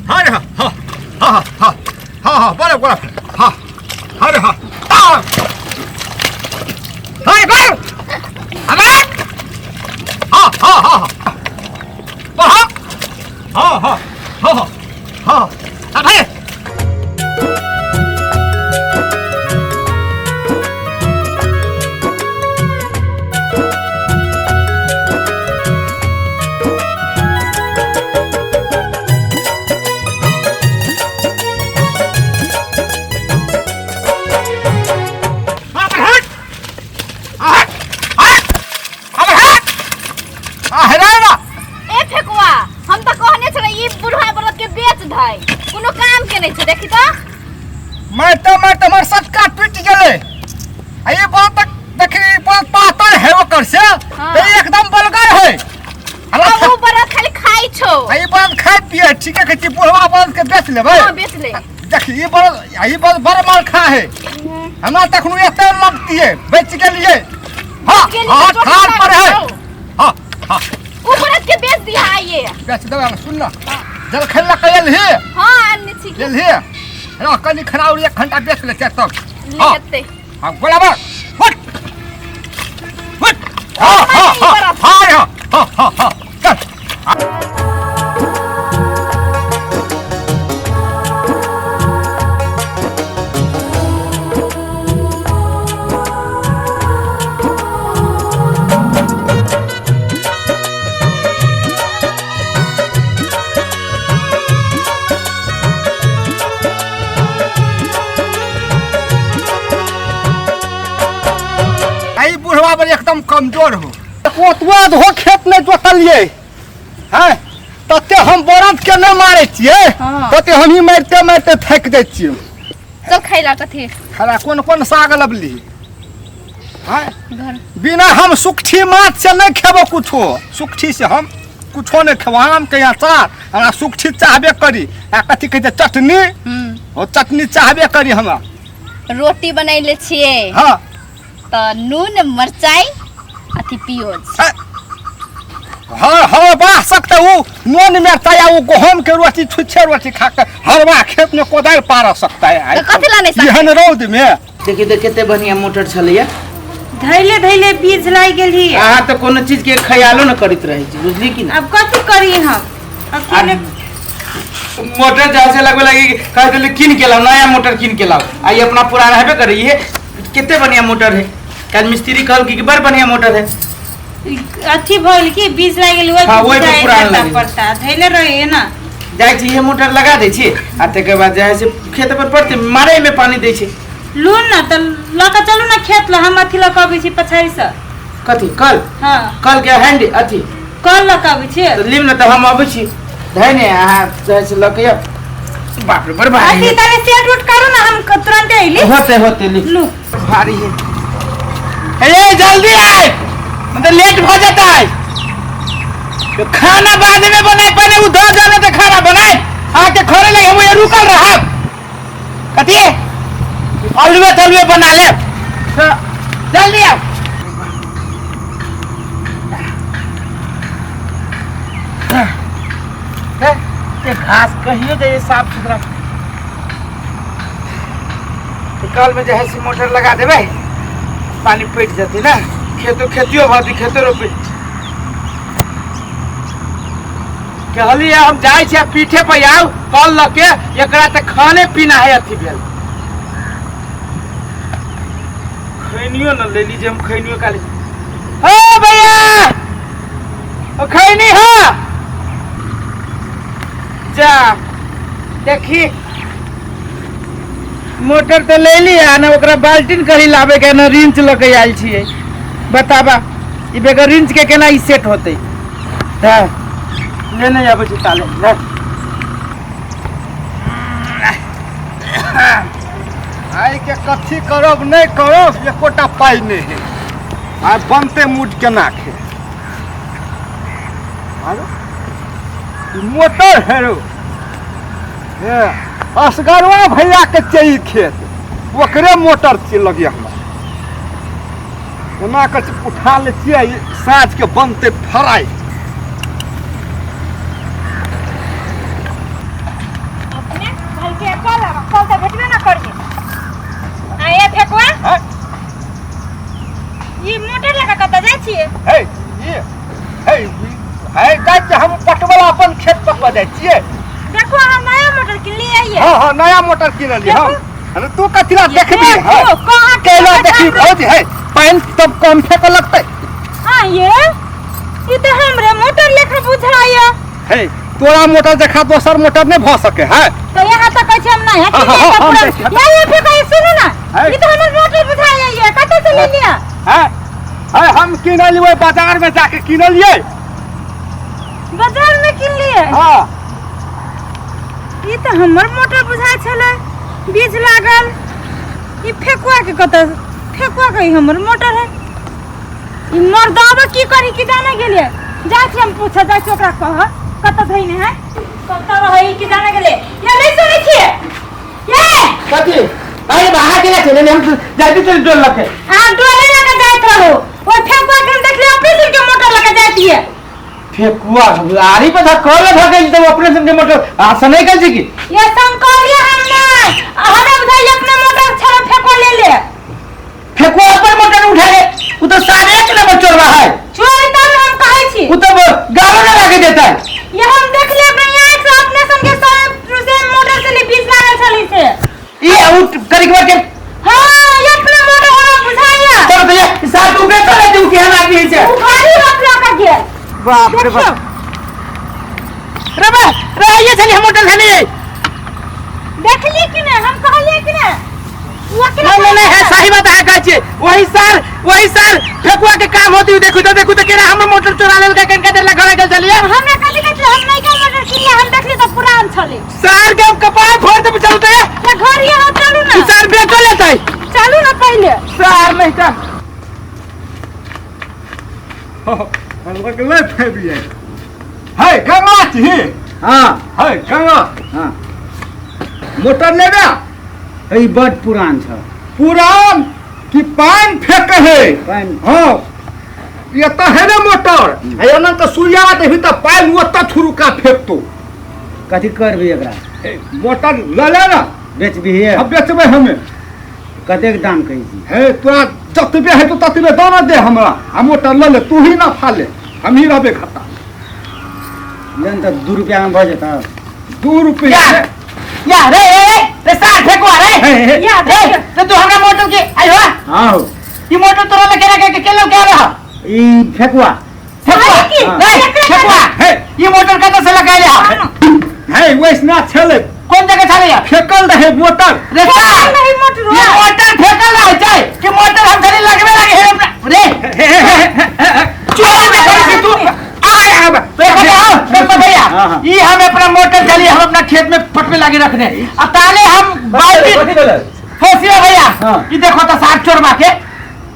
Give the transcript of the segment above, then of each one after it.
हाँ रे हाँ हाँ हाँ हाँ हाँ हाँ बड़ा बड़ा हाँ हाँ रे हाँ हाँ हाँ रे बड़ अबे हाँ हाँ हाँ हाँ हाँ हाँ हाँ हाँ हाँ अबे ए फेकुआ हम त कहने छलै ई बुढ़वा बरद के बेच धै कोनो काम के नहीं छै देखी त मारते मारते हमर सटका टूटि गेलै आ ई बात तक देखी ई बात पातर है ओकर से हाँ। तऽ ई एकदम बलगर है आ उ बरद खाली खाइ छौ आ ई बात खाइ पिए ठीके कहै छी बुढ़वा बरद के बेच लेबै हां बेच ले देखी ई बरद आ ई बरद बड़ माल खा है हमरा तखनो एते लगतियै बेच गेलियै हाँ बेच गेलियै, हाँ चोट थार पर है लागल छौ। हाँ हाँ उ बरद के बेच दिया आइए बेच देबै हम सुन ना जलखै लऽ कऽ एलही हां आनने छी एलही रह कनि खाना और एक घंटा बेच ले तब ले हाँ हेतै हाँ गोलाबर हट हट हाँ हाँ हाँ हाँ हाँ हाँ हाँ हाँ चल आई बुढ़वा पर एकदम कमजोर हो ओतबा धो खेत नहि जोतलियै हैं तते हम बरद के नहि मारै छियै हाँ। तते हमही मारिते मारिते थाकि जाइ छियै चल खैला कथी खरा कोन कोन साग लबली हैं घर बिना हम सुखठी माछ से नहि खेबो कुछो सुखठी से हम कुछो नहि खेबो आम के अचार हमरा सुखठी चाहबे करी आ कथी कहै छै चटनी हम्म ओ चटनी चाहबे करी हमरा रोटी बनैले छियै हाँ तऽ नून मरचाई अथी पियोज हर हरबा सकते उ नून मिरचाई आ उ गहूम के रोटी छुच्छे रोटी खा के हरबा खेत में कोदारि पार सकता है तऽ कथी ला नहि सकतै? एहन रौद में देखियौ तऽ कते बढ़िया मोटर छलैया धैले धैले बीज लागि गेल ही अहाँ तऽ कोनो चीज के ख्यालो न करैत रहै छी बुझली कि ना अब कथी करी हम अकेले मोटर जहाँ से लगबे लगी कह देली कीन के लाओ नया मोटर कीन के लाओ आ ई अपना पुराना हेबे करे ये कते बढ़िया मोटर है कल मिस्त्री कहल कि बड़ बढ़िया मोटर है अथी भइल कि बीज लागि गेल ओहि हाँ, ओहि पे पुरान लागि गेल। पड़ता धैले रहे ना जाइ छी इहे मोटर लगा दै छी आ तकर बाद जे है से खेत पर पड़तै मारे में पानी दै छी लू न तऽ लऽ कऽ चलू ने खेत लऽ हम अथी लऽ कऽ अबै छी पछाड़ी से कथी कल हाँ कल के हैंडी अथी कल लऽ कऽ अबै छी तऽ लीम ने तऽ हम अबै छी धै ने अहाँ जे है से लऽ के आउ बाप रे बड़ भारी अथी है। तनी सेट उट करू ना हम तुरंते अइली होते होते ली लू भारी है ए जल्दी आए मतलब लेट हो जाता है तो खाना बाद में बनाए पहले वो दो जाने तो खाना बनाए आके खोरे लगे हम ये रुकल रहा कथी अलुए तलुए बना ले तो जल्दी आओ ये घास कहियो दे साफ सुथरा तो कल में जो है से मोटर लगा देबै पानी पटि जेतै ने खेतो खेतियो भऽ जेतै खेतो रोपे कहलियै हम जाइ छियै पीठे पर आउ कल लऽ के एकरा तऽ खाने पीना है अथी भेल खैनियो न लेली जे हम खैनियो काली हे भैया ओ खैनी हा जा देखी मोटर तऽ ले ली आ ने ओकरा बाल्टीन कही लाबे के ने रिंच लऽ के आयल छियै बताबा ई बगैर रिंच के केना ई सेट होतै तऽ ले नहि आबै छै ताले ले आइ के कथी करब नहि करब एकोटा पाइ नहि है आइ बनते मूड केना खे आरो ई मोटर है रो हे असगरवा भैया के चाहिए खेत ओकरे मोटर छी लगे हमरा एना कर उठा ले छियै साँझ के बनते फ्राई छियै। हे ये हे हे जाइ छियै हम पटवला अपन खेत पटवा जाइ छियै। देखो अहाँ नया मोटर किनलियै ये। हाँ हाँ नया मोटर किनलियै हम। अरे तू कथी ला देखबी है? देखो, कहाँ के केला देखी भौजी है पानि तब कम फेंकऽ लगतै। हाँ ये ई तऽ हमरे मोटर लेखा बुझाइया। हे तोरा मोटर देखा दोसर मोटर नहीं भऽ सके है। तो यहाँ तक कहै छी हम नहीं हाँ, हाँ, है हम कि देखिए। ये ये फेंका सुनू ना है। ई तऽ हमर मोटर बुझाइया ये कतऽ से ले लिया? है है हम किनलियै बाजार में जाके किनलियै। बाजार में किन लिए? हाँ ई तऽ हमर मोटर बुझाइ छलै बीज लागल ई फेकुआ के कतऽ फेकुआ के ई हमर मोटर है। ई मर्दाबा की करी की जाने गेलियै जाइ छी हम पूछऽ जाइ छी ओकरा कह कतऽ धैने है कतऽ रहै की जाने गेलियै ये नहीं सुनै छियै ये। कथी? अरे बाहर केला चले हम जाइते चल डोल लके। अहाँ डोले लऽ के जाइत रहू ओहि फेकुआ के हम देखलियै ऑपरेशन के मोटर लऽ के जाइत ये। फेकुआ आरी पर धक्का धऽ गेल तऽ ऑपरेशन के मोटर आ सनै गेल छी की? ये संकलिया हम नहीं हमरा बुझाइए अपना मोटर छड़ा फेकुआ ले ले। फेकुआ अपन मोटर उठा ले उ तो साढ़े एक नंबर चोरवा है। चोरी तब हम कहै छी उ तो गालो ना लागे देता है। ये हम देख ले अपने आँख से अपने संगे से मोटर से ले बीच लागल छली से ई उ करिकवा के। हाँ ये अपना मोटर हमरा बुझाइए। चलो तो ये साथ उबे चले तू केहन आदमी है से। उ गाड़ी हाथ लगा गेल। बाप रे बाप रे बा रे ये छली हम मोटर छली। देखली कि नहीं हम कहलिए कि नहीं नहीं नहीं नहीं है सही बात है कहै छियै वही सर फेकुआ के काम होती देखू तो देखू तो केना हमर मोटर चोरा लेल के कनका देला घरे गेल छलियै। हमरा कथि कहै छलै हम नहीं के मोटर किनलियै हम देखली तऽ पुरान छलै। सर के हम कपार फोड़ देब चलू तो ये। तऽ घर ये हो चलू ना। सर बेचो लेतै। चलू ना पहिले। सर नहीं तऽ लगलै फेबियै। हे गंगा छी। हाँ हे गंगा। हाँ मोटर लेबे? ई बड पुरान छ। पुरान कि पानि फेंक है? पानि। हाँ ये तो है ना मोटर एना तो सूर्या देबी तऽ पानि ओतऽ थुरुका फेंकतो। कथी करबी एकरा? हे, मोटर लऽ ले ना। बेचबी? अब बेचबै हमे। कतेक दाम कहै छी? हे तोरा जतबे हेतौ ततबे दऽ ना दे हमरा आ मोटर लऽ ले तू ही ना फाले हम ही रहबे खता। लेन तऽ 2 रुपया में भऽ जेतौ। 2 रुपया या रे रे रे सार फेकुआ रे। हे, हे, या रे तो तू हमरा मोटर के आइ हो। हाँ हो। ई मोटर तोरा लगे केना के केलो के रहा? ई फेकुआ। फेकुआ हाँ। रे फेकुआ। हे ई मोटर कतऽ से लगाइले हा? हे वैसना छलै। कोन जगह छलै या? फेकल रहे मोटर। रे सार नहीं मोटर ये मोटर फेकल रहे छै कि मोटर हम खाली लगबे लागे हे अपना रे। चोरी देखै छी तू। आय आब देखो आओ देखो भैया हाँ, हाँ। ई हम अपना मोटर चली हम अपना खेत में पटवे लागे रखने आ ताले हम बाल्टी कथी भेलै? होसिया भैया हाँ। ई देखो तो साग चोरवा के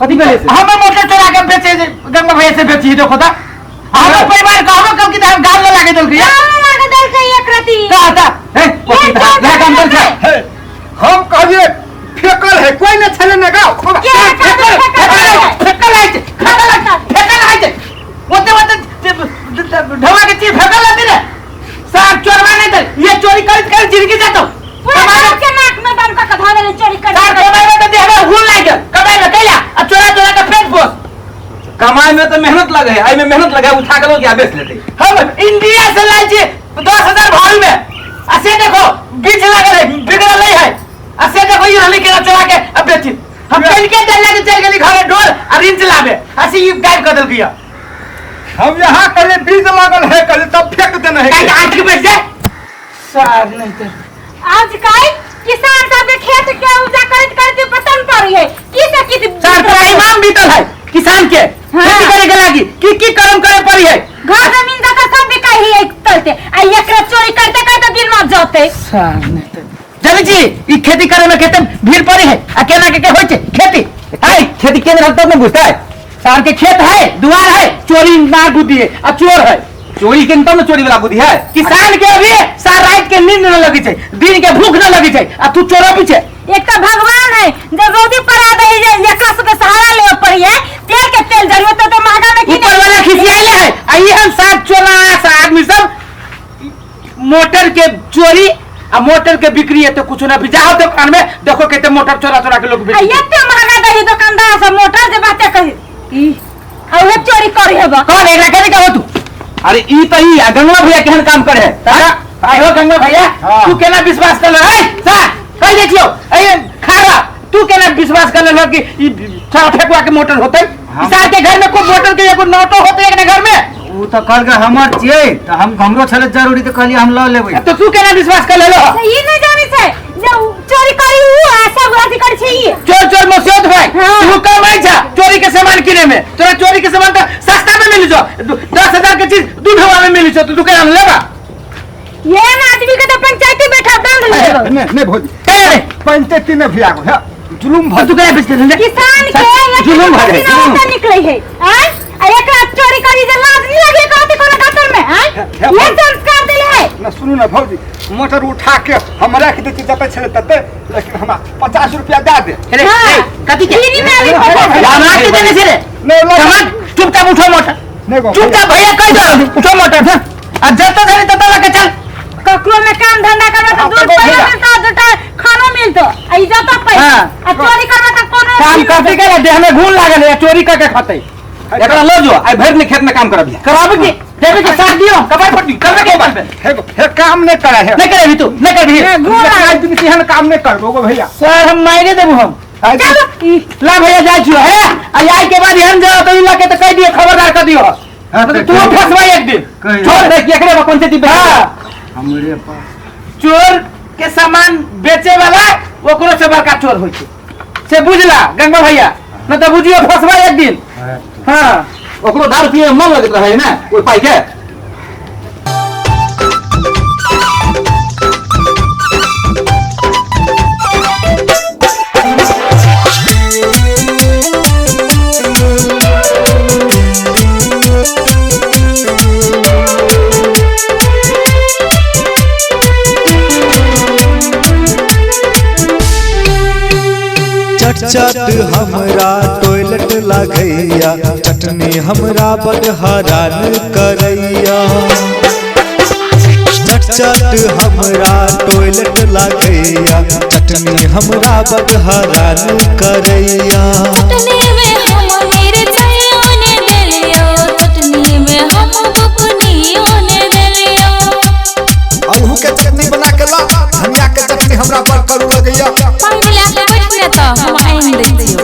कथी भेलै से? हमें मोटर चोरा के बेचे गंगा भैया से बेची देखो तो हमर परिवार कहबो कब कि हम गाल न लागे देलकै या? गाल लागे देलकै एक रति। का था हे कथी था जा काम कर छे। हे हम कहलिए फेकल है कोई न छले न गाओ। के फेकल फेकल फेकल है फेकल फेकल है ओते ओते ढवा के चीज फेकल रहती रे साहब चोरवा नहीं दे ये चोरी कर कर जिंदगी जातो। पूरा गाँव के नाक में दम का कधा देले चोरी कर। साहब कमाई में तो देह में हुल लाग गेल कमाई में कैला आ चोरा चोरा के फेंक बोस। कमाई में तो मेहनत लगे है आई में मेहनत लगे उठा के लोग या बेच लेते। हम इंडिया से लाए छी 10,000 भाव में आ से देखो बीज लागल है बिगड़ल नहीं है आ से देखो ये रहली केना चोरा के अब बेची हम चल के चल के चल गेली घरे डोल आ रिंच लाबे आ से ई गायब कर देलकै या। हम यहाँ कहले बीज लागल है कहले तब फेंक देने है। काहे आंख के बैठ जाए सार नहीं तो आज काल किसान सब के खेत के उपजा करत करत पतन पड़ी है की से की सार पूरा इमाम बीतल है किसान के हाँ। खेती करे के लागी की की कर्म करे पड़ी है घर जमीन जगह सब बिकाई है चलते आ एकरा चोरी करते करते दिन मर जाते। सार नहीं तो जाने जी ई खेती करे में खेत भीड़ पड़ी है आ केना के के होय छै खेती है खेती केना रहत तब न बुझतै। सार के खेत है दुआर है चोरी मार बुद्धि है आ चोर है चोरी के तब न चोरी वाला बुद्धि है। किसान के अभी सार रात के नींद न लगी छै दिन के भूख न लगी छै आ तू चोरा पीछे। एक तो भगवान है जब रोजी पर आ गई है एकरा सबके सहारा लेवे पड़ी है तेल के तेल जरूरत तो महंगा में किने ऊपर वाला खिसियाले है आ ई हम सात चोरा सा आदमी सब मोटर के चोरी आ मोटर के बिक्री है तो कुछ ना भी जाओ दुकान में देखो केते मोटर चोरा चोरा के लोग आ बेच एते महंगा दही दुकानदार सब मोटर जे बाते कही ई आ उहे चोरी करी हेबा। कौन एकरा करे का हो तू? अरे ई त ई आ गंगा भैया केहन काम करे है? आय हो गंगा भैया, तू केना विश्वास कर ले? ए सा कह दे छियो, ए खारा तू केना विश्वास कर ले कि ई सारा फेकुआ के मोटर होतै? सार के घर में कोई मोटर के एगो नोटो होतै एकरा घर में? उ त कहलकै हमर छियै त हम हमरो छलै जरूरी त कहलियै हम ल लेबै। तो तू केना विश्वास कर लेलो? ई नहीं जानै छै जे चोरी करी उ आ सब अथी करै छै ई। चोर चोर मसियत भाई, तू कमाई छा चोरी के सामान किने में, तोरा चोरी के सामान त सस्ता में मिली छौ, 10,000 के चीज 2 में मिली छौ, तू दुकान में लेबा? ये ना आदमी के तो पंचायती बैठा दंड लेबो। नहीं नहीं भौजी ए पंचायती में भी आगो है जुलुम भर तू केना बेच दे किसान के जुलुम भर जुलुम निकलै है। आय आ एकरा चोरी करी जे लाज नहीं लगे कहते कोनो गटर में? आय ये संस्कार देले है ना। सुनू ना भौजी, मोटर उठा के हम रख दे जते छले तते, लेकिन हमरा 50 रुपया दे दे। अरे कथी के फ्री में अभी हमरा के देने छे रे? नहीं सामान चुपचाप उठो मोटर। नहीं चुपचाप भैया कह दो उठो मोटर आ जते धरी तते लके चल। ककरो में काम धंधा करबा त 2 रुपया मिलतो, 2टा खानो मिलतो, आ इज्जत पैसा आ चोरी करबा त कोनो काम करते के देह में घून लागल है, चोरी करके खतै। एकरा ल जो आई भरि दिन खेत में काम करबिया। कराबे के देबे के साथ दियो कपार फट दियो करबे के बात पे हे काम नहीं करा है। नहीं करबी तू, नहीं करबी। आज दिन केहन काम नहीं करबो गो भैया। सर हम मारे देबो हम। चलो ला भैया जाय छियो हे आ आई के बाद एहन जाओ तो ई लके त कह दियो खबरदार कर दियो। तू फसवा एक दिन छोड़ दे एकरे बा पंचायती पे। हमरे पास चोर के सामान बेचे वाला ओकरो से बड़का चोर होई छै से बुझला गंगा भैया, न त बुझियो फसवा एक दिन। हां ओकरो दारू पिए मन लगैत रहे ना ओइ पाई के। चट हमरा टॉयलेट लागैया, चटनी हमरा बड़ हरान करैया। चट चट हमरा टॉयलेट लागैया, चटनी हमरा बड़ हरान करैया। चटनी में हम मिरचाइयो ने देलियो, चटनी में हम बुकनियो ने देलियो। अल्हू के चटनी बना के ला, धनिया के चटनी हमरा बड़ करू लगैया। पानी ला के बैठ ने त हम आनि दै छियो।